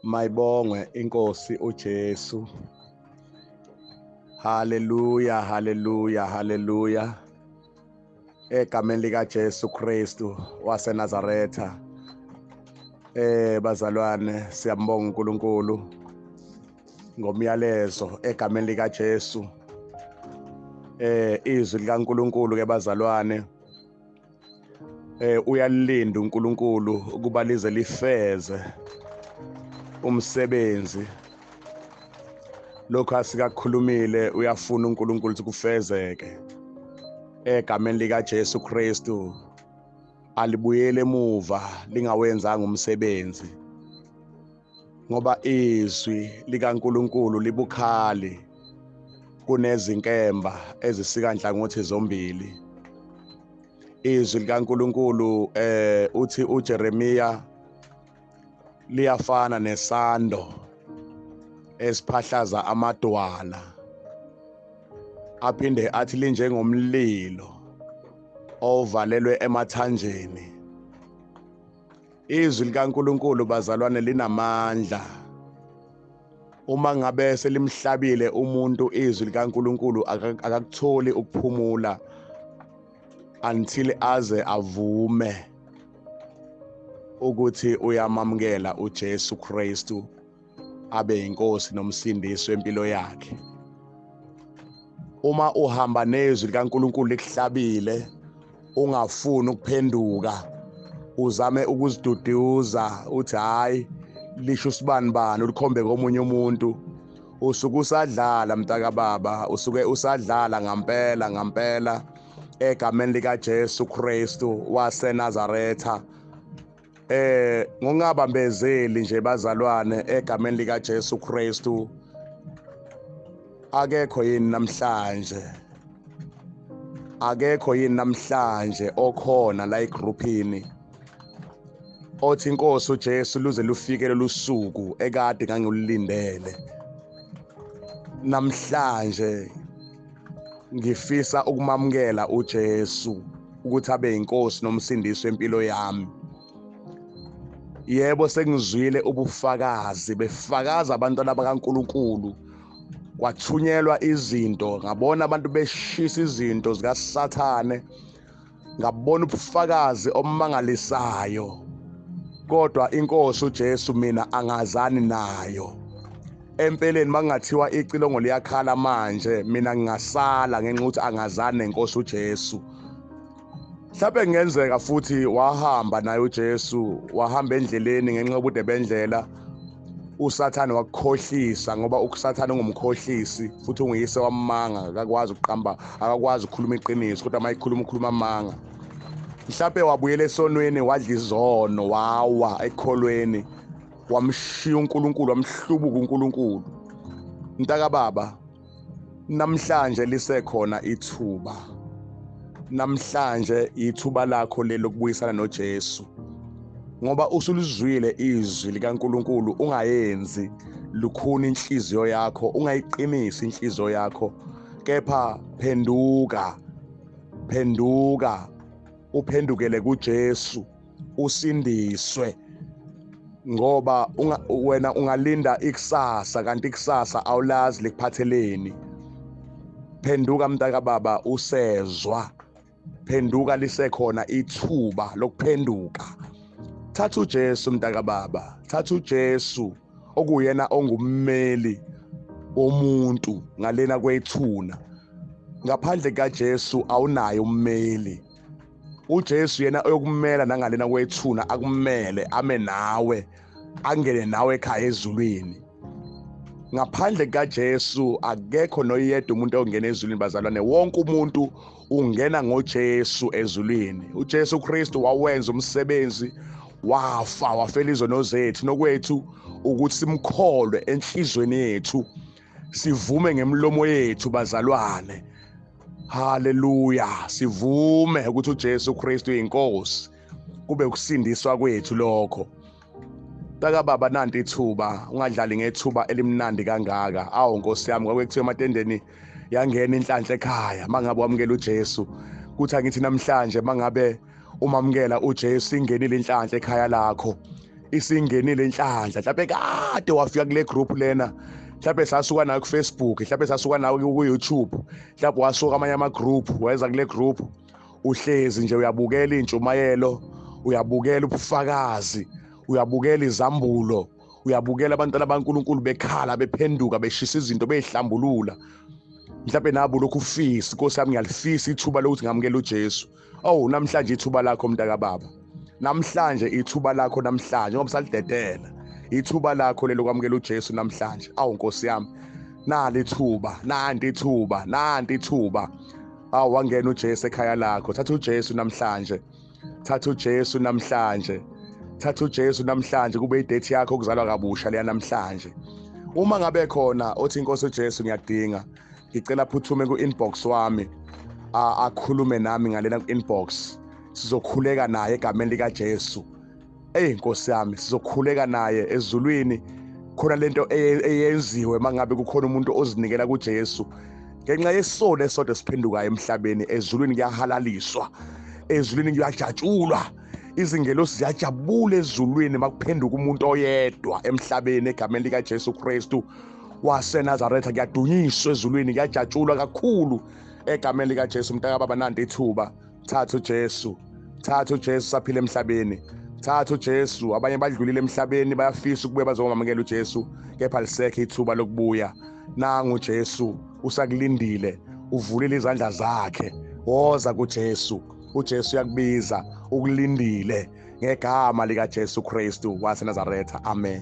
Mayibongwe inkosi uJesu. Haleluya, haleluya, haleluya. Egameni lika Jesu Kristu waseNazaretha. Bazalwane, siyambonga uNkulunkulu ngomyalezo egameni lika Jesu. Izwi likaNkulunkulu ke bazalwane, uyalinda uNkulunkulu ukuba lize lifeze umsebenzi. Lokho asikakhulumile uyafuna uNkulunkulu ukuthi kufezeke egameni lika Jesu Kristu. Alibuyele emuva lingawenzanga umsebenzi, ngoba izwi likaNkulunkulu libukhali kunezinkemba ezisika nhlangothi zombili. Izwi likaNkulunkulu uthi uJeremiya liyafana nesando esiphahlaza amadwala, aphinde athi linjengomlilo ovalelwe emathanjeni. Izwi likaNkulunkulu bazalwane linamandla. Uma ngabe selimhlabile umuntu izwi likaNkulunkulu akakutholi ukuphumula until aze avume ukuthi uyamamukela uJesu Kristu abe inkosi nomsindisi wempilo yakhe. Uma uhamba nezwi likaNkulunkulu likuhlabile ungafuni ukuphenduka, uzame ukuziduduza uthi hayi lisho usibani bani, ulikhombe komunye umuntu, usuke usadlala mntaka baba, usuke usadlala ngampela ngampela egameni lika Jesu Kristu waseNazaretha. Ngokungabambezeli nje bazalwane egameni lika Jesu Kristu, akekho yini namhlanje, akekho yini namhlanje okhona la egroupini othi inkosi uJesu luze lufike lolu suku ekade ngangilindele. Namhlanje ngifisa ukumamukela uJesu ukuthi abe inkosi nomsindisi wempilo yami. Yebo, sengizwile ubufakazi befakaza abantwana bakaNkulunkulu, kwathunyelwa izinto, ngabona abantu beshisa izinto zikaSathane, ngabona ubufakazi omangalisayo, kodwa inkosi uJesu mina angazani nayo. Empeleni makungathiwa icilongo liyakhala manje, mina ngingasala ngenxa ukuthi angazani nenkosi uJesu. Mhlawumbe kungenzeka futhi wahamba naye uJesu, wahamba endleleni ngenxa yobude bendlela, uSathane wakukhohlisa, ngoba uSathane ungumkhohlisi futhi unguyise wamanga, akakwazi ukuqamba, akakwazi ukukhuluma iqiniso, kodwa mayikhuluma ukhuluma amanga. Mhlawumbe wabuyela esonweni, wadla izono, wawa ekholweni, wamshiya uNkulunkulu, wamhlubuka uNkulunkulu. Mntaka baba, namhlanje lisekhona ithuba. Namhlanje ithuba lakho lelokubuyisana noJesu, ngoba usulizwile izwi likaNkulunkulu. Ungayenzi lukhuni inhliziyo yakho, ungayiqinisi inhliziyo yakho, kepha phenduka, phenduka uphendukele kuJesu usindiswe, ngoba wena ungalinda ikusasa kanti ikusasa awulazi likuphatheleni. Phenduka mntaka baba usezwa, phenduka lisekhona ithuba lokuphenduka. Thatha uJesu mntaka baba, thatha uJesu okuyena ongummeli womuntu ngalena kwethuna. Ngaphandle kaJesu awunaye ummeli. uJesu yena oyokumela nangalena kwethuna, akumele ame nawe, angene nawe ekhaya ezulwini. Ngaphandle kaJesu akekho noyedwa umuntu ongena ezulwini bazalwane. Wonke umuntu ungena ngoJesu ezulwini. uJesu Kristu wawenza umsebenzi, wafa, wafela izono zethu. Nokwethu ukuthi simkholwe enhlizweni yethu, sivume ngemlomo yethu bazalwane. Haleluya, sivume ukuthi uJesu Kristu uyinkosi, kube ukusindiswa kwethu lokho. Taka baba, nanti ithuba, ungadlali ngethuba elimnandi kangaka. Awu Nkosi yami, kwake kuthiwa ematendeni yangena inhlanhla ekhaya mangabe wamukela uJesu. Kuthi angithi namhlanje mangabe umamukela uJesu, ingenile inhlanhla ekhaya lakho. Isingenile inhlanhla, mhlawumbe kade wafika kule group lena, mhlawumbe sasuka nawe ku Facebook, mhlawumbe sasuka nawe ku YouTube, mhlawumbe wasuka amanye ama group weza kule group. Uhlezi nje uyabukela intshumayelo, uyabukela ubufakazi, uyabukela izambulo, uyabukela abantwana baNkulunkulu bekhala, bephenduka, beshisa izinto, beyihlambulula. Mhlawumbe nabo lokhu ufisa, Nkosi yami ngiyalifisa ithuba lokuthi ngamukele uJesu. Oh, namhlanje ithuba lakho mntaka baba, namhlanje ithuba lakho, namhlanje ngoba salidedela ithuba lakho lelo kwamukela uJesu namhlanje. Awu Nkosi yami, nali ithuba, nanti ithuba, nanti ithuba. Awu, wangena uJesu ekhaya lakho. Thatha uJesu namhlanje, thatha uJesu namhlanje, thatha uJesu namhlanje, kube idate yakho okuzalwa kabusha leya namhlanje. Uma ngabe khona othi Inkosi uJesu ngiyadinga, ngicela phuthume ku-inbox wami, akhulume nami ngalena ku-inbox, sizokhuleka naye egameni likaJesu. Ey Nkosi yami, sizokhuleka naye ezulwini khona lento eyenziwe mangabe kukhona umuntu ozinikela kuJesu. Ngenxa yesono esodwa siphendukayo emhlabeni, ezulwini kuyahalaliswa, ezulwini kuyajatshulwa, izingelosi ziyajabula ezulwini makuphenduka umuntu oyedwa emhlabeni egameni likaJesu Kristu waseNazaretha. Kuyadunyiswa ezulwini, kuyajatshulwa kakhulu egameni likaJesu. Mntaka baba, nanti ithuba, thatha uJesu, thatha uJesu saphila emhlabeni, thatha uJesu. Abanye badlulile emhlabeni, bayafisa ukubuya bazomamukela uJesu, kepha lisekho ithuba lokubuya. Nangu uJesu usakulindile, uvulile izandla zakhe. Woza kuJesu, uJesu uyakubiza, ukulindile ngegama likaJesu Kristu waseNazaretha. Amen.